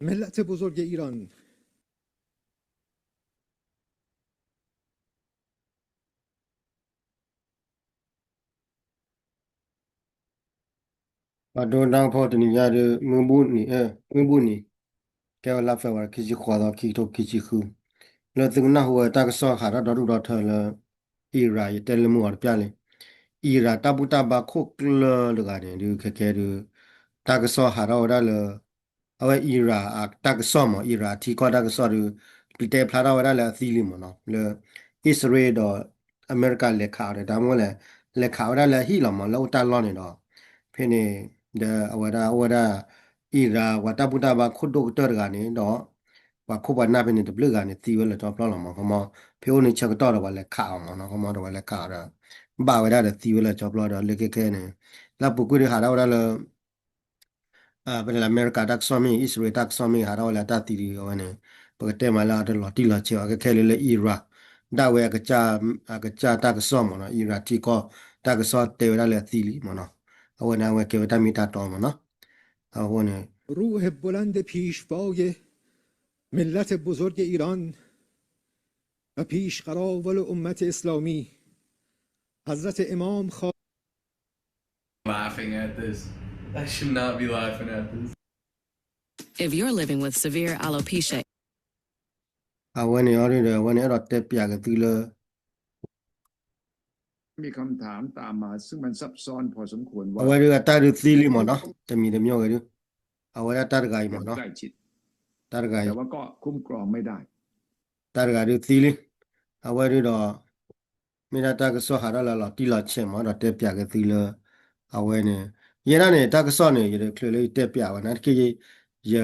ملت بزرگ ایران. ပှၤဒိတၢ်ဖိတနံၤညါဒီး မုၢ်ဘူၣ်နံၤ မုၢ်ဘူၣ်နံၤ ကဲဝဲလါ February ခံဆံဃိးသီ ခံကထိခံဆံဃု လၢသုကနၢ်ဟူဝဲတၢ်ကစီၣ်ဟးထီၣ်ဒီဒူၣ်ဒီထၢလၢ Iran ယတဲလၢမုၢ်အီၤတပျၢ်လံ. Iran တၢ်ဘူၣ်တၢ်ဘါခိၣ်ကျၢၢ်တဂၤန့ၣ် ဒုးခဲခဲဒုး တၢ်ကစီၣ်ဟးထီၣ်ဝဲဒၣ်လၢ အဝဲ Iran အတၢ်ကစီၣ်မး Iran အထံကီၢ်တၢ်ကစီၣ်ဒီး ပတဲဖျါထီၣ်ဝဲဒၣ်လၢအသံလံမးနီၤ လၢ အံၣ်စရ့လးဒီး အမဲရကၤလဲၤခးအီၤန့ၣ် တၢ်မ့ၢ်လဲၣ် လဲၤခးဝဲဒၣ်လၢအဟံၣ်လီၤမး လၢအိၣ်တၢ်လီၢ်န့ၣ်ဒီး ဖဲန့ၣ် ဒီးအဝဲဒၣ်အိၣ်ဝဲဒၣ် Iran ပှၤတၢ်ဘူၣ်တၢ်ဘါခိၣ်ဒိၣ်ကတၢၢ်တဂၤန့ၣ်ဒီး ပှၤခိၣ်ပှၤနၢ်ဖဲန့ၣ်တဘျုးဂၤန့ၣ် သံဝဲလီၤကၠီဖျီလီၤမး ခီမီ ဖဲအိၣ်န့ၣ်ဆၢကတီၢ်ဒီးပှၤလဲၤခးအီၤမးနီၤ ခီမီဒီးပှၤလဲၤခးအီၤဒီး ဘၣ်ဝဲဒၣ်ဒီးသံဝဲလီၤကၠီဖျီဒီး လၢခဲခဲန့ၣ် လၢပူၤကွံာ်ဒုးဟးထီၣ်ဝဲဒၣ်လၢ ပတဲလၢအမဲရကၤတၢ်ကစီၣ်မ့ၢ်ဂ့ၤ အံၣ်စရ့လးတၢ်ကစီၣ်မ့ၢ်ဂ့ၤ ဟးထီၣ်ဝဲလၢအတၢ်သံဒီး အဝဲန့ၣ် ပကတဲမးလၢအတလီၤတံၢ်လီၤဆဲးအီၤ ခဲခဲလၢလၢ Iran ဒၣ်ဝဲ အကစၢ်တၢ်ကစီၣ်မးနီၤ Iran ထံကီၢ်တၢ်ကစီၣ် တဲဝဲဒၣ်လၢအသံလံမးနီၤ အဝဲန့ၣ် အဝဲကဲဝဲတၢ်မ့ၢ်တၢ်တီမးနီၤ အဃိန့ၣ် روح بلند پیشوای ملت بزرگ ایران و پیش‌قرابل امت اسلامی حضرت امام خا- Laughing at this. I should not be laughing at this. If you're living with severe alopecia, အဝဲန့ၣ်အီၤဒီး အဝဲန့ၣ်အဲၣ်ဒိးတဲပျးက့ၤသုလၢ အဝဲဒုးအတၢ်ဒုးသံလံမးနီၤ တမံၤတမံၤဂ့ၤဒုး အဝဲဒၣ်တၢ်တဂၤအံၤမးနီၤ တၢ်တဂၤအံၤ တၢ်တဂၤဒုးသံလံ အဝဲဒုးဒီး မ့ၢ်ဒၣ်တၢ်ကစီၣ်ဟးထီၣ်လၢလီၤတံၢ်လီၤဆဲးမး ဒီးတဲပျးက့ၤသုလၢ အဝဲန့ၣ် ယဲဒၣ်န့ၣ် တၢ်ကစီၣ်န့ၣ် ယတချုးလၢယတဲပျးဝဲနာ်သက့ ယ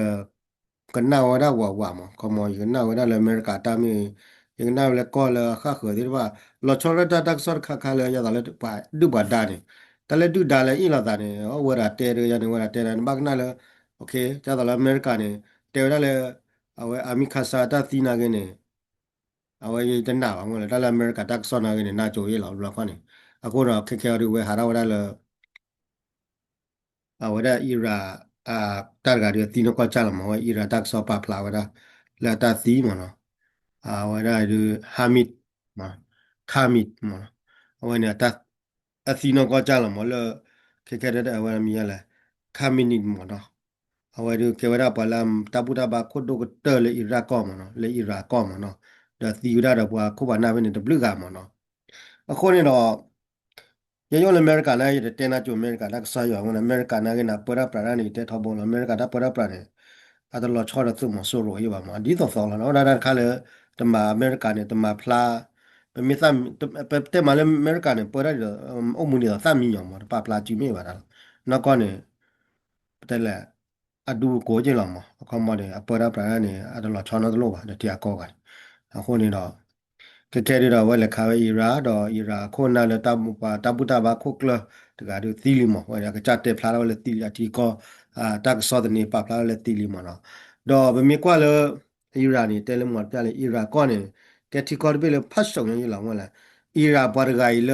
ကနၣ်ဝဲဒၣ်ဝးဝးမး ခီမီ ယကနၣ်ဝဲဒၣ်လၢအမဲရကၤတၢ်မ့ၢ်ဂ့ၤ ယကနၣ်ဝဲလၢကီၢ်လၢအဃၣ်ဃၢၤသ့ၣ်တဖၣ် လီၤဆီဒၣ်တၢ်တၢ်ကစီၣ်တခါခါလၢယသးလၢပှၤဒုၣ်ပှၤဒါန့ၣ် တၢ်လၢဒုၣ်ဒါလၢအ့ၣ်လိာ်သးန့ၣ် အဝဲဒၣ်တဲတဂၤန့ၣ် ဝဲဒၣ်တဲဒၣ်န့ၣ် ဘၣ်ကနၣ်လၢ ယသးလၢအမဲရကၤန့ၣ် တဲဝဲဒၣ်လၢ အဝဲအမံၤခးစၢ်တၢ်သံနာ်က့န့ၣ် အဝဲယတနာ်ဘၣ်မ့ၢ်လၢ တၢ်လၢအမဲရကၤတၢ်ကစီၣ်နာ်က့န့ၣ် နၢ်ကၠိအ့ၣ်လီၤဘျီခီန့ၣ် အဃိဒီးခဲခဲအီၤဒုးဝဲဟးထီၣ်ဝဲဒၣ်လၢ အဝဲဒၣ် Iran တၢ်တဂၤဒုးအသံနီၢ်ကီၢ်စၢ်လီၤမး ဝဲ Iran တၢ်ကစီၣ်ပာ်ဖျါဝဲဒၣ် လၢအတၢ်သံမးနီၤ အဝဲဒၣ်ဒုး Hamid Hamid မး အဝဲန့ၣ် အသံနီၢ်ကီၢ်စၢ်လီၤမးလၢ ခဲခဲဒၣ်အဝဲမံၤယါလဲၣ် Khamenei မးနီၤ အဝဲဒုးကဲဝဲဒၣ်ပှၤလၢတၢ်ဘူၣ်တၢ်ဘါခိၣ်ဒိၣ်ကတၢၢ်လၢ Iran ကီၢ်မးနီၤ လၢ Iran ကီၢ်မးနီၤ ဒီးသံဝဲဒၣ်ဒီးပှၤခိၣ်ပှၤနၢ်ဖဲန့ၣ်တဘျုးဂၤမးနီၤ အဃိန့ၣ်ဒီး ယယိၣ်လၢအမဲရကၤနာ်က့ ယတတဲနၢ်ကၠိအမဲရကၤတၢ်ကစီၣ်ယွၤအဃိန့ၣ် အမဲရကၤနာ်က့န့ၣ် အပၢတၢ်ပြးတၢ်န့ၣ် ယတဲထီဘိလီၤ အမဲရကၤတၢ်ပၢတၢ်ပြးန့ၣ် အတလီၤဆီဒီးသုးမီၤစိရိၤအံၤဘၣ်မး ဒ်သိးသိးလီၤ အဝဲဒၣ်တၢ်တခါလၢ တမၤအမဲရကၤန့ၣ် တမၤဖျါ ပမ့ၢ် ပတဲမးလၢအမဲရကၤန့ၣ် ပၢတၢ်ဒီး အိၣ်မူဒ်သိးသၣ်မံညီၤမး တပာ်ဖျါစုမ့ၢ်ဘၣ်တၢ်လီၤ နီၢ်ကီၢ်န့ၣ် ပတဲလဲၣ် အဒူကိးက့လီၤမး အခီမီန့ၣ် အပၢတၢ်ပြးတၢ်န့ၣ် အတလီၤဆီနီတလိၣ်ဘၣ် ဒီးထံအကီၢ်ဂၤန့ၣ် အဃိန့ၣ်ဒီး ခဲခဲဒုးဒီးအဝဲလဲၤခးဝဲ Iran ဒီး Iran အခိၣ်အနၢ်လၢတၢ်ဘူၣ်တၢ်ဘါခိၣ်ကျၢၢ်တဂၤဒုးသံလံမး ဝဲအကစၢ်တဲဖျါထီၣ်ဝဲလၢသံလံ အထံကီၢ် တၢ်ကစီၣ်သန့ပာ်ဖျါထီၣ်လၢသံလံမးနီၤ ဒီးပမ့ၢ်ကွၢ်လၢ Iran န့ၣ် တဲလၢမီၤတပျၢ်လၢ Iran ကီၢ်န့ၣ် ကဲထံကီၢ်တဘ့ၣ်လၢဖးဆှီးညါယလီၤဝဲလဲၣ် Iran ပှၤတဂၤအံၤ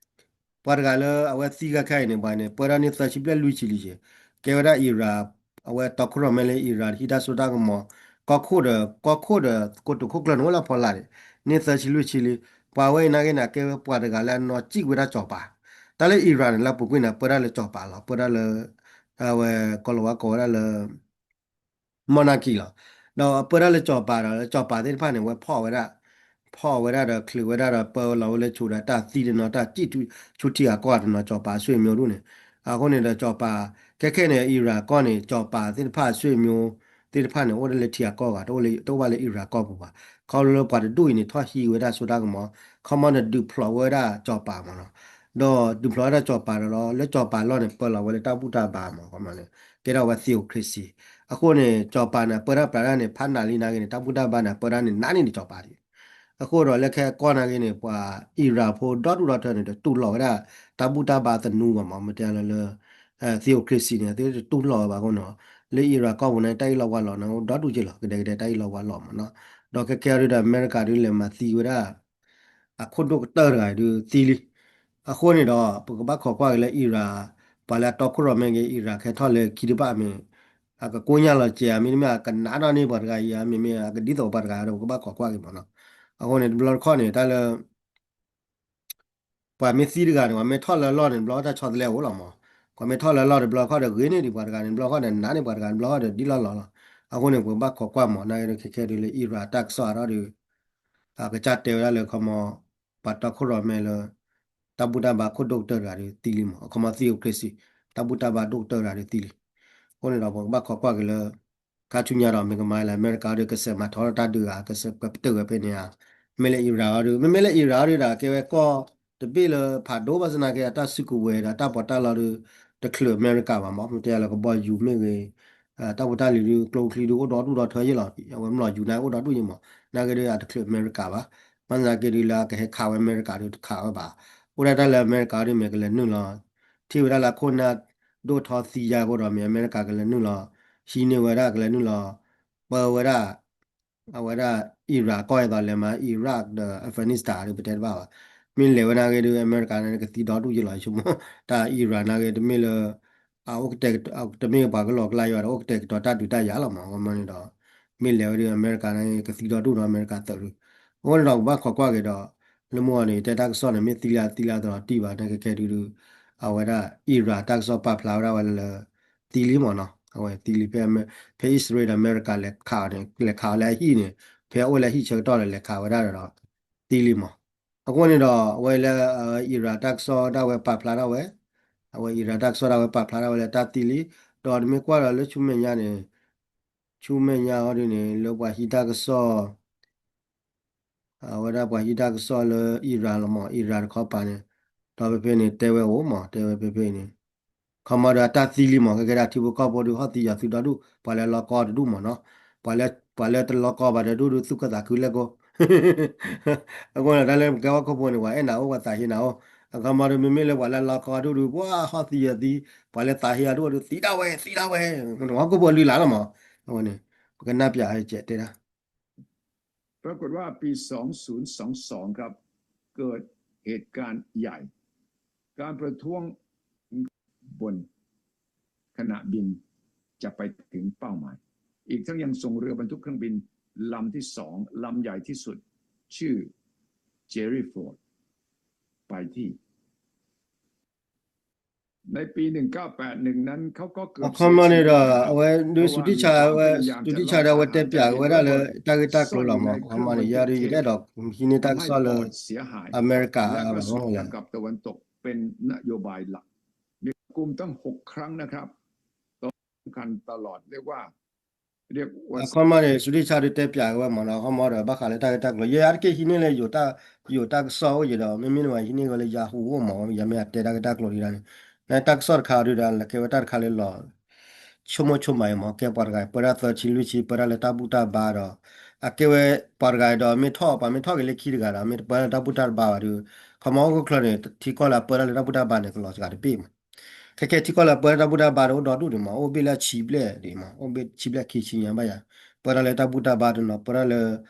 လၢ ပှၤတဂၤလၢအဝဲသံဂၤခဲအံၤန့ၣ် ပှၤန့ၣ်ပၢတၢ်န့ၢ်သၢဆံဘျဲၣ်လွံၢ်ဆံလံက့ၤ ကဲဝဲဒၣ် Iran အဝဲတီခိၣ်ရိၣ်မဲလၢ Iran ဟံးတၢ်စိတၢ်ကမီၤ ကီၢ်ခိၣ်ဒီး ကီၢ်ခိၣ်ဒီးကိတိာ်ခိၣ်ကျၢၢ်န့ၣ်အိၣ်လၢဖီလာ်န့ၣ် န့ၢ်သၢဆံလွံၢ်ဆံလံ ပှၤဝဲအံၤနာ်က့န့ၣ် ကဲဝဲပှၤတဂၤလၢအနီၢ်ကံၣ်ဝဲဒၣ်စီၤပၤ တၢ်လၢ Iran န့ၣ် လၢပူၤကွံာ်န့ၣ် ပၢတၢ်လၢစီၤပၤလီၤ ပၢတၢ်လၢ အဝဲကီၤလၤဝါကိးဝဲဒၣ်လၢ monarchy လီၤ. ဒီးပၢတၢ်လၢစီၤပၤဒီး လၢစီၤပၤသ့ၣ်တဖၣ်န့ၣ် ဝဲဖီၣ်ဝဲဒၣ် ဖီၣ်ဝဲဒၣ်ဒီးချုးဝဲဒၣ်ဒီးပၢလီၤဝဲလၢဆူးဒီးတၢ်သံတနီၤ တၢ်စံၣ်ထူ ဆူထံဂၤကီၢ်ဂၤတနီၤ စီၤပၤအဆွေမျိုးဒူၣ်န့ၣ် အဃိန့ၣ်ဒီးစီၤပၤ ခဲခဲန့ၣ် Iran ကီၢ်န့ၣ် စီၤပၤသ့ၣ်တဖၣ်အဆွေမျိုးသ့ၣ်တဖၣ်န့ၣ် အိၣ်ဒၣ်လၢထံဂၤကီၢ်ဂၤ တအိၣ်ဘၣ်လၢ Iran ကီၢ်ပူၤဘၣ်. ခီဖျိလၢပှၤတဒူၣ်အံၤန့ၣ် ထီၣ်ဟံးဝဲဒၣ်စိတၢ်ကမီၤ ခီမီန့ၣ် ဒုးဖျိးဝဲဒၣ်စီၤပၤမးနီၤ ဒီးဒုးဖျိးဝဲဒၣ်စီၤပၤဒီးလီၤ လၢစီၤပၤလီၢ်န့ၣ် ပၢလီၤဝဲလၢတၢ်ဘူၣ်တၢ်ဘါမး ခီမီန့ၣ် ကဲထီၣ်ဝဲ theocracy အဃိန့ၣ် စီၤပၤန့ၣ် ပၢတၢ်ပြးတၢ်န့ၣ် ဖးနးလံနာ်က့န့ၣ် တၢ်ဘူၣ်တၢ်ဘါန့ၣ် ပၢတၢ်န့ၣ် နးန့ၢ်ဒံးစီၤပၤဒံး အဃိဒီးလၢခဲကီၢ်နာ်က့န့ၣ် ပှၤ Iran ဖိဒီဒူၣ်ဒီထၢန့ၣ် တတူၢ်လိာ်ဝဲဒၣ်တၢ်ဘူၣ်တၢ်ဘါသနူဘၣ်မး မ့ၢ်တဲလၢ theocracy န့ၣ် သုတတူၢ်လိာ်ဝဲဘၣ်အဃိန့ၣ် လၢ Iran ကီၢ်ပူၤန့ၣ် တၢ်အံၣ်လီၤဝါလီၤန့ၣ် ဒီဒူၣ်က့လီၤ ကဒဲကဒဲတၢ်အံၣ်လီၤဝါလီၤမးနီၤ ဒီးခဲကဲအံၤဒီး အမဲရကၤဒုးလဲၤမၤသံဝဲဒၣ် အခိၣ်ဒိၣ်ကတၢၢ်တဂၤဒုးသံလံ. အဃိန့ၣ်ဒီး ပကဘၣ်ခိးကွၢ်က့ၤလၢ Iran ပှၤလၢအတီခိၣ်ရိၣ်မဲက့ၤ Iran ခဲထီၣ်လၢခံတဘၣ်မ့ၢ် အကကိညၢ်လီၤစဲးဧါ မ့တမ့ၢ် အကနးထီၣ်န့ၢ်ပှၤတဂၤအံၤဧါ မ့မ့ၢ်အကဒ်သိးပှၤတဂၤဒီး ပကဘၣ်ခိးကွၢ်က့ၤမးနီၤ. အဃိန့ၣ် တဘျီတခီၣ်န့ၣ် တၢ်လၢ ပှၤမ့ၢ်သံတဂၤန့ၣ် ပှၤမ့ၢ်ထီၣ်လၢအလီၢ်န့ၣ် တဘျီတၢ်ဆီတလဲအိၣ်လီၤမး. ပှၤမ့ၢ်ထီၣ်လၢအလီၢ်တဘျီတခီၣ်ဒီး ဂ့ၤန့ၢ်ဒံးပှၤတဂၤန့ၣ် တဘျီတခီၣ်ဒီး နးန့ၢ်ပှၤတဂၤ တဘျီတခီၣ်ဒီး ဒ်လီၢ်လီၢ်လီၤ. အဃိန့ၣ် ပကဘၣ်ခိးကွၢ်မး နာ်က့ဒီး ခဲခဲဒုးလၢ Iran တၢ်ကစီၣ်အါထီၣ်ဒီး အကစၢ်တဲဝဲဒၣ်လၢ ခီမီ ပှၤတီခိၣ်ရိၣ်မဲလၢ တၢ်ဘူၣ်တၢ်ဘါခိၣ်ဒိၣ်ကတၢၢ်တဂၤဒီးသံလံမး. အခီမီ theocracy တၢ်ဘူၣ်တၢ်ဘါဒိၣ်ကတၢၢ်တဂၤဒီးသံလံ. အဃိန့ၣ်ဒီး ပကဘၣ်ခိးကွၢ်က့ၤလၢ ခါဆူညါဒီး မ့ၢ်ကမၤလၢအမဲရကၤအီၤဒီး ကစဲးမၤထီၣ်တၢ်ဒုးဧါ ကစဲးပတုာ်ဝဲဖဲန့ၣ်ဧါ, မ့ၢ်လၢ Iran အီၤဒီး မ့မ့ၢ်လၢ Iran အီၤဒီး ကဲဝဲကီၢ်တဘ့ၣ်လၢဖးဒိၣ်ဘၣ်ဆၣ်နာ်က့ အတၢ်စုကဝဲၤဒီးတၢ်ပီးတၢ်လီဒုး တချုးအမဲရကၤဘၣ်မး. မ့ၢ်တဲလၢကဘီယူၤမ့ၢ်ဂ့ၤ တၢ်ဖိတၢ်လံၤဒုး ကျိချံဒုးအိၣ်ဒီဒူၣ်ဒီထၢယ့ၢ်လီၤ. အဝဲမ့ၢ်လီၤယူၤန့ၣ်အိၣ်ဒီဒူၣ်ယ့ၢ်မး နာ်က့ဒီးအတချုးအမဲရကၤဘၣ်. ဘၣ်ဆၣ်နာ်က့ဒုးလၢအကဟဲခးဝဲအမဲရကၤဒုးတခးဝဲဘၣ်. အိၣ်ဒၣ်တၢ်လၢအမဲရကၤဒုးမ့ၢ်ကလဲၤနုာ်လီၤ ထံၣ်ဝဲဒၣ်လၢအခိၣ်နၢ်ဒိၣ်ထီသံယါအဃိဒီး မ့ၢ်အမဲရကၤကလဲၤနုာ်လီၤ ဟံးန့ၢ်ဝဲဒၣ် ကလဲၤနုာ်လီၤ ပၢဝဲဒၣ် အဝဲဒၣ် Iran ကီၢ်အသိးလဲၤမၤ Iraq ဒီး Afghanistan ဒုး ပတဲတဘၣ်ဘၣ်. မ့ၢ်လဲၤဝဲနာ်က့ဒုး အမဲရကၤန့ၣ် ကသံဒီဒူၣ်ယ့ၢ်လီၤ ဆိကမိၣ် တၢ် Iran နာ်က့ တမ့ၢ်လၢ အအိၣ်ကတဲာ်ကတီၤ တမ့ၢ်ပှၤကလီကလါယွၤဒီး အိၣ်ကတဲာ်ကတီၤတၢ်ဒုးတၢ်ယၤလီၤမး. အဃိမးန့ၣ်ဒီး မ့ၢ်လဲၤဝဲဒုး အမဲရကၤန့ၣ် ကသံဒီဒူၣ်ဒီး အမဲရကၤသုးဒုး. အဃိန့ၣ်ဒီး ပဘၣ်ခိးကွၢ်က့ၤဒီး လၢမုၢ်ဂီၤန့ၣ် တဲတၢ်ကစီၣ်န့ၣ် မ့ၢ်သံလၢသံလၢသရီတံၢ်ဘၣ်န့ၣ် ခဲခဲဒုးဒုး အဝဲဒၣ် Iran တၢ်ကစီၣ်ပာ်ဖျါဝဲဒၣ်ဝဲလၢ သံလံမးနီၤ. အဝဲသံလံ ဖဲ ဖဲအံၣ်စရ့လးဒီးအမဲရကၤလဲၤခးအီၤန့ၣ် လဲၤခးအီၤလၢအဟံၣ်န့ၣ် ဖဲအအိၣ်လၢဟံၣ်ဆၢကတီၢ်ဒီး လဲၤခးဝဲဒၣ်ဒီး သံလံမး. အဃိန့ၣ်ဒီး အဝဲလၢ Iran တၢ်ကစီၣ်ဒၣ်ဝဲပာ်ဖျါဒၣ်ဝဲ အဝဲ Iran တၢ်ကစီၣ်ဒၣ်ဝဲပာ်ဖျါဒၣ်ဝဲလၢတၢ်သံလံ. ဒီးနမ့ၢ်ကွၢ်ဒီးလၢဆူမဲာ်ညါန့ၣ် ဆူမဲာ်ညါအီၤဒုးန့ၣ် လၢပှၤဟံးတၢ်ကစီၣ် အဝဲဒၣ်ပှၤဟံးတၢ်ကစီၣ်လၢ Iran လီၤမး Iran တခီပၤန့ၣ် ဒီးဖဲဖဲန့ၣ် တဲဝဲအိၣ်မး တဲဝဲဖဲဖဲန့ၣ် ခီမီဒီးအတၢ်သံလံမး ကဲကဲဒၣ်ထံဖိကီၢ်ဖိဒုး ဟီၣ်သံယၤသုးဒီဒူၣ် ပှၤလၢလီကီတဒူၣ်မးနီၤ ပှၤလၢ ပှၤလၢတလီကီဘၣ်တဒူၣ်ဒုး သူၣ်ကသးခုလဲၣ်ကိၢ် အဃိန့ၣ် တၢ်လၢပကဲဟီၣ်ခိၣ်ဖိန့ၣ် ပှၤအဲၣ်နၤအိၣ် ပှၤသးဟ့နၤအိၣ် အခီမီဒီး မ့မ့ၢ်လၢပှၤလၢလီကီဒူၣ်ဒုး ပှၤဟီၣ်သံယၤသံ ပှၤလၢသးဟ့အဒူၣ်ဒုး သံဒၣ်ဝဲ သံဒၣ်ဝဲ ဟီၣ်ခိၣ်ဖိလုၢ်လၢ်လီၤမး အဃိန့ၣ် ပကနၢ်ပၢၢ်အကဲတဲဒၣ် ปรากฏว่าปีสองศูนย์สองสองครับ เกิดเหตุการณ์ใหญ่ การประท้วงบนขณะบินจะไปถึงเป้าหมาย อีกทั้งยังส่งเรือบรรทุกเครื่องบินลำที่สอง ลำใหญ่ที่สุด ชื่อ Jerry Ford ไปที่ ในปีหนึ่งเก้าแปดหนึ่งนั้นเขาก็เกิด အခီမီန့ၣ်ဒီး အဝဲဒုး သုးတံၢ်ဆါဝဲ သုးတံၢ်ဆါဒီး အဝဲတဲပၠးက့ၤဝဲဒၣ်လၢ တၢ်ဂ့ၢ်တၢ်ကျိၤလီၤမး အခီမီန့ၣ် ယၤဒုး ယတအဲၣ်ဒိးဟံးန့ၢ်တၢ်ကစီၣ်လၢ အမဲရကၤဘၣ်မး กลุ่มตั้งหกครั้งนะครับ ตอนสำคัญตลอดเรียกว่า အခီမီန့ၣ် သုးတံၢ်ဆါဒုးတဲပၠးက့ၤဝဲမးနီၤ အခီမီဒီး ဘၣ်ဃးလၢတၢ်ဂ့ၢ်တၢ်ကျိၤ ယဲယတက့ၢ်ဟံးန့ၢ်လၢ ယိၤတၢ်ကစီၣ်အိၣ်ယံၤဒီး မ့မ့ၢ်န့ၣ် ယဟံးန့ၢ်ဝဲလၢ Yahoo အိၣ်မး ယမ့ၢ်အတဲတၢ်ဂ့ၢ်တၢ်ကျိၤဒ်န့ၣ် နတၢ်ကစီၣ်တခါဒုးဒီး ကဲဝဲတၢ်တခါလၢလီၤ ဆိကမိၣ်ဆိကမးအံၤမး ကဲပှၤတဂၤပၢတၢ်သၢဆံလွံၢ်ဆံ ပၢတၢ်လၢတၢ်ဘူၣ်တၢ်ဘါဒီး အကဲဝဲပှၤတဂၤအံၤဒီး မ့ၢ်ထီၣ်ပှၤမ့ၢ်ထီၣ်က့ၤလၢခံတဂၤဒီး မ့ၢ်တပၢတၢ်လၢတၢ်ဘူၣ်တၢ်ဘါဘၣ်ဒီး ခီမီဟီၣ်ခိၣ်ချၢန့ၣ် ထံကီၢ်လၢအပၢတၢ်လၢတၢ်ဘူၣ်တၢ်ဘါန့ၣ် ကလီၤစှၤတဘ့ၣ်မး ခဲခဲထံကီၢ်လၢအပၢတၢ်လၢတၢ်ဘူၣ်တၢ်ဘါဒီးအိၣ်ဒီဒူၣ်န့ၣ်မး အိၣ်ဘ့ၣ်လၢဆံဘျဲၣ်ဒ်မး အိၣ်ဘ့ၣ်ဆံဘျဲၣ်ခံဆံညါဘၣ်ယၤ ပၢတၢ်လၢတၢ်ဘူၣ်တၢ်ဘါတနီၤ ပၢတၢ်လၢ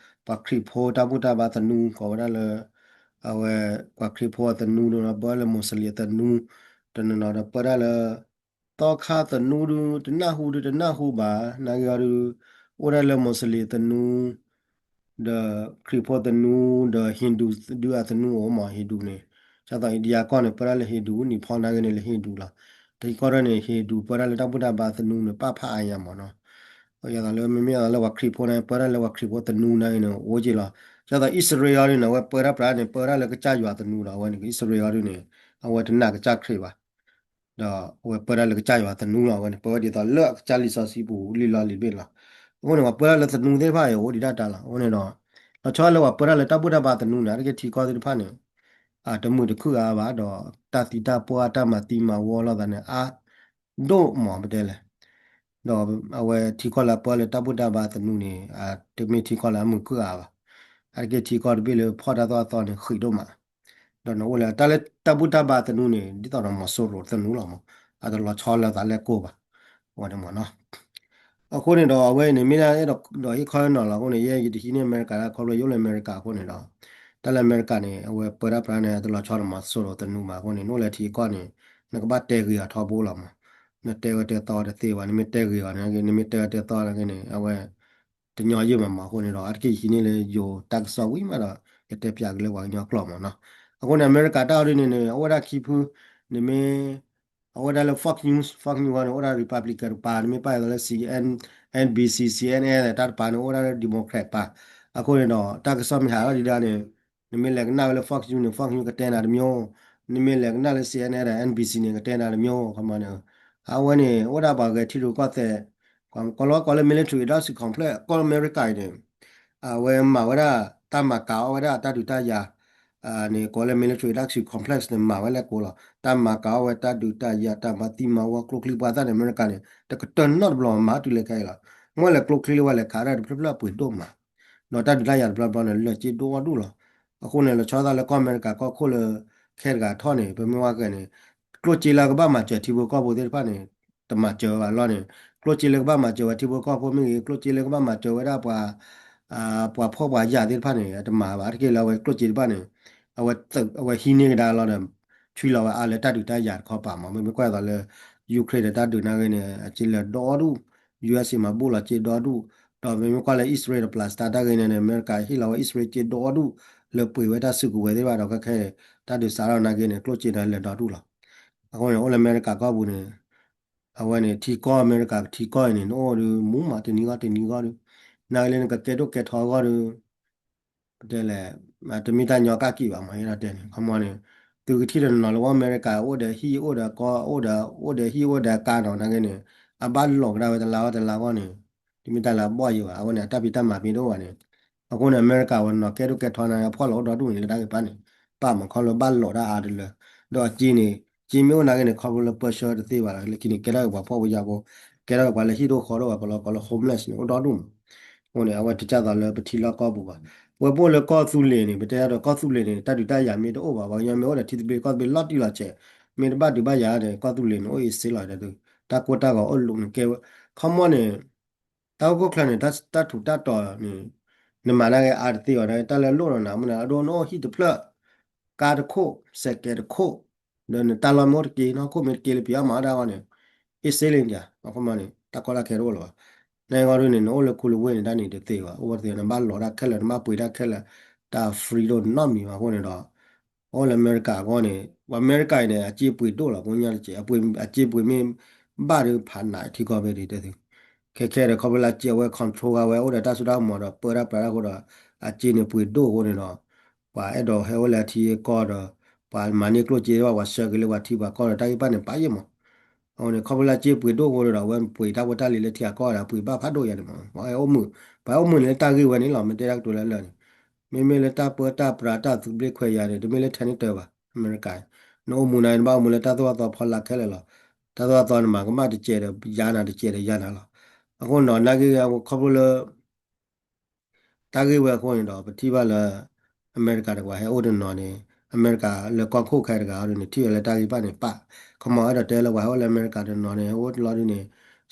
ပှၤခရံာ်ဖိတၢ်ဘူၣ်တၢ်ဘါသနူ ကိးဝဲဒၣ်လၢ အဝဲ ပှၤခရံာ်ဖိအသနူတနီၤ ပၢလၢ Muslim သနူ တနီၤနီၤဒီးပၢတၢ်လၢ သီခါသနူဒုး တနၢ်ဟူဒုးတနၢ်ဟူဘၣ် နာ်က့အီၤဒုး အိၣ်ဒၣ်လၢ Muslim သနူ ဒီးခရံာ်ဖိသနူ ဒီး Hindu ဒုးအသနူအိၣ်မး Hindu န့ၣ် ဒ်သိး India ကီၢ်န့ၣ် ပၢတၢ်လၢ Hindu နံၣ်ဖီနာ်က့န့ၣ်လၢ Hindu လီၤ. ထံကီၢ်ဒၣ်န့ၣ် Hindu ပၢတၢ်လၢတၢ်ဘူၣ်တၢ်ဘါသနူန့ၣ် ပၣ်ဖးအါညါမးနီၤ. ဒ်သိးလၢမ့မ့ၢ်ဒ်သိးလၢပှၤခရံာ်ဖိန့ၣ် ပၢတၢ်လၢပှၤခရံာ်ဖိသနူနာ်က့န့ၣ် အိၣ်က့လီၤ. ဒ်သိး အံၣ်စရ့လးဒုးန့ၣ် အဝဲပၢတၢ်ပြးန့ၣ် ပၢတၢ်လၢကစၢ်ယွၤသနူလီၤ. အဝဲန့ၣ် အံၣ်စရ့လးဒုးန့ၣ် အဝဲတနာ်ကစၢ်ခရံာ်ဘၣ် ဒီးအဝဲပၢတၢ်လၢကစၢ်ယွၤသနူလီၤ. အဝဲန့ၣ် ပၢဝဲဒ်သိးလၢအကစၢ်လံာ်စီဆှံပူၤလံလီၤလံာ်ဘ့ၣ်လီၤ. အဃိန့ၣ် ပှၤပၢတၢ်လၢသနူသ့ၣ်တဖၣ်အံၤ အိၣ်ဒံးတၢ်တၢ်လီၤ. အဃိန့ၣ်ဒီး လီၤဆီလၢပှၤပၢတၢ်လၢတၢ်ဘူၣ်တၢ်ဘါသနူန့ၣ် အါတက့ၢ်ထံကီၢ်သ့ၣ်တဖၣ်န့ၣ် အတမုာ်တခုအါဘၣ် ဒီးတၢ်သံတၢ်ပှၢ်တၢ်မၤသံမၤဝီလိာ်သးန့ၣ် အါဒိၣ်မးပတဲလဲၣ် ဒီးအဝဲထံကီၢ်လၢအပၢလၢတၢ်ဘူၣ်တၢ်ဘါသနူန့ၣ် အတမ့ၢ်ထံကီၢ်လၢအမုာ်ခုၣ်အါဘၣ်. အါတက့ၢ်ထံကီၢ်တဘ့ၣ်လၢဖီၣ်တၢ်သိၣ်တၢ်သီန့ၣ် ဃံးဒိၣ်မး. ဒီးနအိၣ်လၢတၢ်လၢတၢ်ဘူၣ်တၢ်ဘါသနူန့ၣ် ဒ်သိးဒီးမီၤစိရိၤသနူလီၤမး အတလီၤဆီလၢသးလဲၣ်ကိၢ်ဘၣ်. အဝဲန့ၣ်မးနီၤ အဃိန့ၣ်ဒီး အဝဲအံၤန့ၣ် မ့ၢ်ဒၣ်အဲၣ်ဒိးဟ့ၣ်ခီဟ့ၣ်နီၤလီၤ. အဃိန့ၣ် ယဲယတဟံးန့ၢ်အမဲရကၤဒၣ် ခီဖျိယအိၣ်လၢအမဲရကၤအဃိန့ၣ်ဒီး တၢ်လၢအမဲရကၤန့ၣ် အဝဲပၢတၢ်ပြးန့ၣ် အတလီၤဆီဒီးမီၤစိရိၤသနူမး. အဃိန့ၣ် နအိၣ်လၢထံကီၢ်န့ၣ် နကဘၣ်တဲဂ့ၤအီၤထီဘိလီၤမး. နတဲဝဲတဲသီတသ့ဘၣ်, နမ့ၢ်တဲဂ့ၤအီၤန့ၣ်, နမ့ၢ်တဲဝဲတဲသီန့ၣ် အဝဲ တညီယုၢ်မးမးအဃိန့ၣ်ဒီး အါတက့ၢ်ယဟံးန့ၢ်လၢယိၤတၢ်ကစီၣ်ဝံၤမးဒီး ယတဲပၠးက့ၤလၢပှၤကညီကျိာ်မးနီၤ. အဃိန့ၣ် အမဲရကၤတၢ်အီၤဒ်န့ၣ်န့ၣ် အဝဲဒၣ်ခံဖု နမ့ၢ် အဝဲဒၣ်လၢ Fox News, Fox News ဂီၢ်န့ၣ် အိၣ်ဒၣ် Republican တပၤ, နမ့ၢ်ပာ်အသိးလၢ C N, N B C, C N N တၢ်တပၤန့ၣ် အိၣ်ဒၣ်လၢ Democrat ပၤ. အဃိန့ၣ်ဒီး တၢ်ကစီၣ်မ့ၢ်ဟးထီၣ်ဒံးဒၣ်န့ၣ် နမ့ၢ်လဲၤကနၣ်ဝဲလၢ Fox News န့ၣ် Fox News ကတဲနၤတမျိုး, နမ့ၢ်လဲၤကနၣ်လၢ C N N ဒီး N B C န့ၣ် ကတဲနၤတမျိုး, ခီမီန့ၣ် အဝဲန့ၣ် အိၣ်ဒၣ်ပှၤဂဲၤထံရူၢ်ကီၢ်သဲး, ကိးလီၤကိးလၢ military industrial complex ကီၢ်အမဲရကၤအံၤန့ၣ် အဝဲမၤဝဲဒၣ် တၢ်မၤကၤအီၣ်ဝဲဒၣ်တၢ်ဒုးတၢ်ယၤ န့ၣ် ကိးလၢ military industrial complex န့ၣ် မၤဝဲလၢကိးလီၤ. တၢ်မၤကၤအီၣ်ဝဲတၢ်ဒုးတၢ်ယၤ တၢ်မၤသံမၤဝီ ကျိချံပှၤသၣ်န့ၣ် အမဲရကၤန့ၣ် တကတၢၢ်နီတဘျီမၤတုၤလၢခဲအံၤလီၤ. မ့ၢ်လဲၤကျိချံလၢဝဲလဲၤခးဒၣ်တဖျၢၣ်ဖျၢၣ်ပှ့ၤဒိၣ်မး, ဒီးတၢ်ဒုးတၢ်ယၤတဘျီဘျီန့ၣ် လၢာ်စ့ဒိၣ်အီၣ်ဒူၣ်လီၤ. အဃိန့ၣ် လီၤဆီဒၣ်တၢ်လၢကီၢ်အမဲရကၤကီၢ်ခိၣ်လၢ ခဲတဂၤထီၣ်န့ၣ် ပမ့ၢ်ဝဲကဲန့ၣ် ကျိၣ်စ့လၢကဘၣ်မၤစၢၤထံဖိကီၢ်ဖိသ့ၣ်တဖၣ်န့ၣ် တမၤစၢၤဘၣ်လီၤန့ၣ်, ကျိၣ်စ့လၢကဘၣ်မၤစၢၤဝဲထံဖိကီၢ်ဖိမ့ၢ်ဂ့ၤ, ကျိၣ်စ့လၢကဘၣ်မၤစၢၤဝဲဒၣ်ပှၤ ပှၤဖှီၣ်ပှၤယာ်သ့ၣ်တဖၣ်န့ၣ် အတမၤဘၣ်. တက့ၢ်လၢအဝဲကျိၣ်စ့တဖၣ်န့ၣ် အဝဲဟံးန့ၢ်ကဒါလီၤဒီး ဆွံလီၤဝဲအါလၢတၢ်ဒုးတၢ်ယၤတခီပၤမး. မ့မ့ၢ်ကွၢ်သိးလၢ Ukraine ဒီးတၢ်ဒုးနာ်ဂ့ၤန့ၣ် အစ့လၢာ်ဒိၣ်အီၣ်ဒူၣ်, U S A မၤဘူၣ်လီၤစ့ဒိၣ်အီၣ်ဒူၣ်, ဒီးမ့မ့ၢ်ကွၢ်လၢ အံၣ်စရ့လး Palestine တၢ်ဂ့ၤန့ၣ်န့ၣ် အမဲရကၤဟ့ၣ်လီၤဝဲအံၣ်စရ့လးစ့ဒိၣ်အီၣ်ဒူၣ် လၢပှ့ၤဝဲတၢ်စုကဝဲၤသ့ၣ်တဖၣ်ဒီး ခဲခဲ တၢ်ဒုးစးထီၣ်နာ်ဂ့ၤန့ၣ် ကျိၣ်စ့န့ၣ်လၢာ်ဒိၣ်ဒူၣ်လီၤ. အဃိန့ၣ် အိၣ်လၢအမဲရကၤကီၢ်ပူၤန့ၣ် အဝဲန့ၣ် ထံကီၢ်အမဲရကၤထံကီၢ်အံၤန့ၣ် နအိၣ်ဒီး မူမးတနံၤဂီၢ်တနံၤဂီၢ်ဒီး နာ်ဂ့ၤလၢနကကဲဒိၣ်ကဲထီအဂီၢ်ဒီး ပတဲလဲၣ် တမ့ၢ်တၢ်ညီကၣ်က့ၤဘၣ်မး ယဲဒၣ်တဲန့ၣ် ခီမီန့ၣ် သုကထံၣ်ဒီးနီၤလၢဝဲအမဲရကၤ အိၣ်ဒီးဟံၣ်အိၣ်ဒီးကီၢ် အိၣ်ဒီးဟံၣ်အိၣ်ဒီးကါနီၤ နာ်ဂ့ၤန့ၣ် အဘၣ်လိာ်ကဒါဝဲတလါဂီၢ်တလါဂီၢ်န့ၣ် တမ့ၢ်တၢ်လၢအဘီၣ်ယံၤဘၣ် အဝဲန့ၣ်အတၢ်ဖံးတၢ်မၤမ့ၢ်တအိၣ်ဘၣ်န့ၣ် အဃိန့ၣ် အမဲရကၤဝဲနီၤကဲဒိၣ်ကဲထီနာ်ဂ့ၤ အဖှီၣ်လီၤအိၣ်ဒီဒူၣ်န့ၣ် လၢတၢ်ဂ့ၢ်ပၣ်န့ၣ် ပၣ်မးခီလၢဘၣ်လိာ်တၢ်အါတလၢ ဒီးအစ့န့ၣ် စ့မ့ၢ်အိၣ်နာ်ဂ့ၤန့ၣ် ခီဖျိလၢပၢဆှၢတသ့ဘၣ်လီၤ လၢခံန့ၣ် ကဲထီၣ်က့ၤပှၤဖှီၣ်ဖိယာ်ဖိ ကဲထီၣ်က့ၤပှၤလၢဟံၣ်ဒိၣ်ဃီဒိၣ်ဘၣ် ကလီကလီ homeless န့ၣ် အိၣ်ဒီဒူၣ်မး အဃိန့ၣ် အဝဲတကၢ်သိးလၢပထံလီၢ်ကီၢ်ပူၤဘၣ် ဝဲပအိၣ်လၢကီၢ်သူလ့ၤန့ၣ် ပတဲဒၣ်ဒီးကီၢ်သူလ့ၤန့ၣ် တၢ်ဒုးတၢ်ယၤမ့ၢ်တအိၣ်ဘၣ် ပှၤကညီမ့ၢ်အိၣ်ဒီးထံသဘျ့ကီၢ်သဘျ့လီၤတံၢ်လီၤဆဲး မ့ၢ်တဘၣ်ဒုးဘၣ်ယၤဒီး ကီၢ်သူလ့ၤန့ၣ် အိၣ်အ့ၣ်စ့လီၤဒီး တၢ်ကိၢ်တၢ်ဂီၤအိၣ်လူၤန့ၣ်ကဲဝဲ ခီမီန့ၣ် တၢ်အိၣ်ခိၣ်ချၢန့ၣ် တၢ်ထူးတၢ်တီၤန့ၣ် နမၤနာ်ဂ့ၤအါတသ့ဘၣ် တၢ်လၢအလိၣ်ဒီးနၤမ့ၢ်န့ၣ် အဒိနအိၣ်ဟံၣ်တဖျၢၣ် ကါတခိၣ် စဲးကဲးတခိၣ် ဒီးနတၢ်လီၢ်မ့ၢ်အိၣ်တက့ၢ် နဟီၣ်ခိၣ်မ့ၢ်တက့ၢ်လၢပယီၤမၤအီၣ်ဒၣ်အဂီၢ်န့ၣ် အ့ၣ်စ့လံဒၣ် အခီမီန့ၣ် တၢ်ကီတၢ်ခဲတအိၣ်လၢၤဘၣ် နဂီၢ်ဒ်န့ၣ် နအိၣ်လၢခူလဝ့ၢ်န့ၣ် တၢ်န့ၣ်တသ့ဘၣ် အိၣ်ဝဲတသ့ နဘၣ်လိာ်တၢ်ခဲလၢာ် နဘၣ်ပှ့ၤတၢ်ခဲလၢာ် တၢ် free ဒိၣ်နီတမံၤဘၣ်အဃိန့ၣ်ဒီး အိၣ်လၢအမဲရကၤအဂီၢ်န့ၣ် ပှၤအမဲရကၤအံၤန့ၣ် အစ့ပှ့ၤဒိၣ်လီၤ ကိးညါတကဲး အစ့ပှ့ၤမ့ၢ်ဘၣ်ဒီးဖးနးထံကီၢ်ဖဲဒ်တဲသု ခဲခဲဒီးခီဖျိလၢအစ့အဝဲ control ဝဲအိၣ်ဒီးတၢ်စိတၢ်ကမီၤဒီးပၢတၢ်ပြးတၢ်ဃိဒီး အစ့န့ၣ်ပှ့ၤဒိၣ်အဃိန့ၣ်ဒီး ပှၤအဲၣ်ဒိးဟဲအိၣ်လၢအထံအကီၢ်ဒီး ပှၤမၤန့ၢ်ကျိၣ်စ့ဘၣ် ပှၤဆှၢက့ၤလၢပှၤထံပှၤကီၢ်ဒီးတၢ်ဂ့ၢ်ပၣ်န့ၣ်ပာ်ယဲၢ်မး အဃိန့ၣ် ခီဖျိလၢအစ့ပှ့ၤဒိၣ်အဃိဒီး အဝဲပှ့ၤတၢ်ဖိတၢ်လံၤလၢထံအကီၢ်ဒီး ပှ့ၤဘၣ်ဖးဒိၣ်ယၤန့ၣ်မး ပှၤအဲၣ်အိၣ်မုာ် ပှၤအဲၣ်အိၣ်မုာ်န့ၣ်လၢတၢ်ဂ့ၢ်ဝဲန့ၣ်လီၤ မ့ၢ်တဲတၢ်ကတိၤလၢလၢာ်န့ၣ် မ့မ့ၢ်လၢတၢ်ပၢတၢ်ပြးတၢ်သဘျ့ခွဲးယာ်န့ၣ် တမ့ၢ်လၢထဲန့ၣ်တၢ်ဘၣ် အမဲရကၤ နအိၣ်မူနၤ နဘၣ်အိၣ်မူလၢတၢ်သိၣ်တၢ်သီဖီလာ်ခဲလၢာ်လီၤ တၢ်သိၣ်တၢ်သီနမၤကမၣ်တစဲးဒီးယၤနၤ တစဲးဒီးယၤနၤလီၤ အဃိနီၤ နာ်ဂ့ၤဂ့ၤ ခီဖျိလၢ တၢ်ဂ့ၢ်ဝဲအဃိန့ၣ်ဒီး ပထံၣ်ဘၣ်လၢ အမဲရကၤတကပၤဟဲအိၣ်တနီၤန့ၣ် အမဲရကၤလၢကီၢ်ခိၣ်ခဲတဂၤအံၤန့ၣ် ထံၣ်ဝဲလၢတၢ်ဂ့ၢ်ပၣ်န့ၣ်ပာ် ခီမီအဲၣ်ဒိးတဲလၢ ပှၤဟဲအိၣ်လၢအမဲရကၤတနီၤန့ၣ် ဟဲအိၣ်တလီၤဒ်န့ၣ်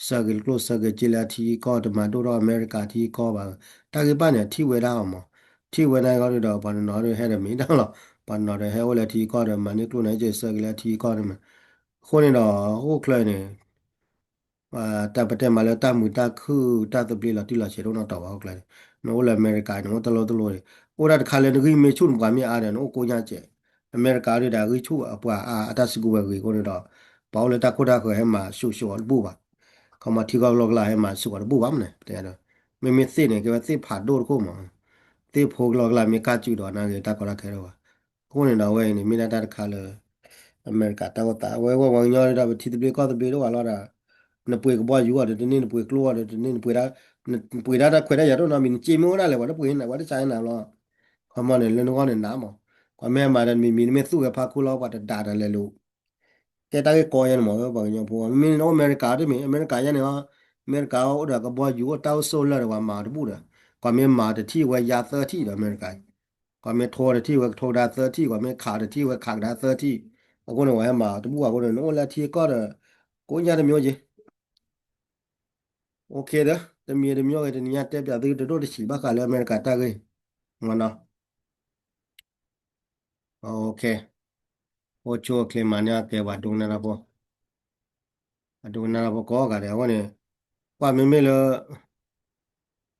ဆှၢက့ၤကျိၣ်ဆှၢက့ၤစ့လၢအထံကီၢ် တမၤဒိၣ်ထီၣ်အမဲရကၤထံကီၢ်ဘၣ် တၢ်ဂ့ၢ်ပၣ်န့ၣ် အထံၣ်ဝဲဒၣ်အီၤမး ထံၣ်ဝဲဒၣ်အီၤဒီး ပှၤတနီၤဒီးဟဲဒီးမ့ၢ်ဒၣ်လီၤ ပှၤတနီၤဒီးဟဲအိၣ်လၢအထံကီၢ်ဒီး မၤန့ၢ်ကျိၣ်န့ၣ် က့ၤဆှၢက့ၤလၢအထံကီၢ်န့ၣ်မး အဃိန့ၣ်ဒီး ဟီၣ်ခိၣ်ချၢန့ၣ် တၢ်ပတဲမးလၢတၢ်မုာ်တၢ်ခုၣ်တၢ်သဘျ့လီၤတံၢ်လီၤဆဲးတအိၣ်နီတီၤဘၣ် ဟီၣ်ခိၣ်ချၢန့ၣ် နအိၣ်လၢအမဲရကၤန့ၣ် အိၣ်တလိၣ်တလိၣ်န့ၣ် အိၣ်ဒၣ်တခါလၢနဂံၢ်မ့ၢ်ဆူၣ်နပှၤမ့ၢ်အါဒီး နအိၣ်ကိးညါစဲး အမဲရကၤဒၣ်ဂံၢ်ဆူၣ်အပှၤအါ အတၢ်စုကဝဲၤဂ့ၤအဃိန့ၣ်ဒီး ပှၤအိၣ်လၢတၢ်ခိၣ်တၢ်ဃၢၤဟဲမၤဆူၣ်ဆူၣ်အီၤတဘူၣ်ဘၣ် ခီမီထံကီၢ်လီၢ်ကလၢ်ဟဲမၤဆူၣ်အီၤတဘူၣ်ဘၣ်မးန့ၣ် တဲ မ့မ့ၢ်သ့ၣ်န့ၣ် ကဲဝဲသ့ၣ်ဖးဒိၣ်တခိၣ်မး သ့ၣ်ဖိကလီၢ်ကလၢ်မ့ၢ်ကၢ်စုဒီး နာ်ဂ့ၤတၢ်ကီတၢ်ခဲတအိၣ်ဘၣ် အဃိန့ၣ်ဒီး အဝဲအံၤန့ၣ် မ့ၢ်ဒၣ်တၢ်တခါလၢ အမဲရကၤတၢ်အိၣ်သး အဝဲပှၤကညီဒီး ပထံသဘျ့ကီၢ်သဘျ့တအိၣ်ဘၣ်လီၤဒီး နပှ့ၤကဘီယူၤအီၤဒီးတန့ၢ် နပှ့ၤကျိအီၤဒီးတန့ၢ် နပှ့ၤဒၣ် နပှ့ၤဒၣ်တၢ်ခွဲးတၢ်ယာ်တအိၣ်နီတမံၤ နစ့မ့ၢ်အိၣ်ဒၣ်လဲာ် ပှၤတပှ့ၤနၤ ပှၤတဆါနၤလီၤ ခီမီန့ၣ် လၢနဂီၢ်န့ၣ်နးမး ကွၢ်မ့ၢ်မၤဒီးတမံၤမံၤ နမ့ၢ်သူၣ်ဂဲၤဖးခိၣ်လီၤ ပှၤတဒါတၢ်လဲၤလိာ် ကဲတၢ်ဂ့ၢ်ကီယဲန့ၣ်မး ပှၤကညီဖိ မ့မ့ၢ်နအိၣ်အမဲရကၤတမ့ၢ် အမဲရကၤယဲန့ၣ် အမဲရကၤအိၣ်ဒီးကဘီယူၤအိၣ်တၢ်အိၣ်ဆိးလၢာ်ဒီး ပှၤမၤအီၤတဘူၣ်ဒီး ကွၢ်မ့ၢ်မၤတထံၣ်ဝဲယါသၢထံၣ်ဒီး အမဲရကၤ ကွၢ်မ့ၢ်ထိတထံၣ်ဝဲကထိဒါသၢထံၣ် ကွၢ်မ့ၢ်ခးတထံၣ်ဝဲခးကဒါသၢထံၣ် အဃိန့ၣ် ပှၤဟဲမၤအီၤတဘူၣ်အဃိန့ၣ် နအိၣ်လၢအထံအကီၢ်ဒီး ကိးညါတမျိုးက့ OK ဒီး တမံၤတမျိုးဂ့ၤ တနံၤညါတဲပၠးသုတဒိၣ်တဆံး ဘၣ်ဃးလၢအမဲရကၤတၢ်ဂ့ၢ် မနီၤ OK အိၣ်ဆူၣ်အိၣ်ချ့မၤန့ၢ်အကဲပှၤဒိကနၣ်တၢ်ဖိ အဒိကနၣ်တၢ်ဖိကိးဂၤဒဲး အဃိန့ၣ် ပှၤမ့မ့ၢ်လၢ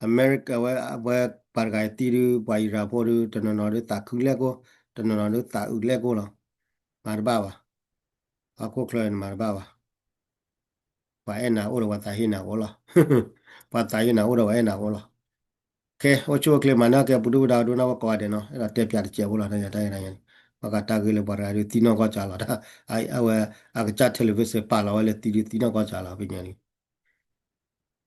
အမဲရကၤဝဲ အဝဲပှၤတဂၤအံၤသံဒုး ပှၤအံရၣ်ဖိဒုး တနီၤနီၤဒုးသးခုလဲၣ်ကိၢ်, တနီၤနီၤဒုးသးအုးလဲၣ်ကိၢ်လီၤ. မၤတဘၣ်ဘၣ်. ဟီၣ်ခိၣ်ချၢန့ၣ်မၤတဘၣ်ဘၣ်. ပှၤအဲၣ်နၤအိၣ်ဒီးပှၤသးဟ့နၤအိၣ်လီၤ. ပှၤသးဟ့နၤအိၣ်ဒီးပှၤအဲၣ်နၤအိၣ်လီၤ. ကဲ အိၣ်ဆူၣ်အိၣ်ချ့မၤနၢၤက့ၤ ပူၤဒုၣ်ပူၤဒါ ဒိကနၣ်ဖိကိးဂၤဒဲးနီၤ, အဲၣ်ဒိးတဲပၠးတစဲးဖိလီၤ တၢ်ညါတၢ်ဂ့ၢ်တၢ်ညါန့ၣ်, ဘၣ်ဃးတၢ်ဂ့ၢ်လၢပှၤတဂၤဒုးသံနီၢ်ကီၢ်စၢ်လီၤ, အဝဲ အကစၢ် television ပာ်လီၤဝဲလၢသံဒုးသံနီၢ်ကီၢ်စၢ်လီၤ ဖဲညါန့ၣ်,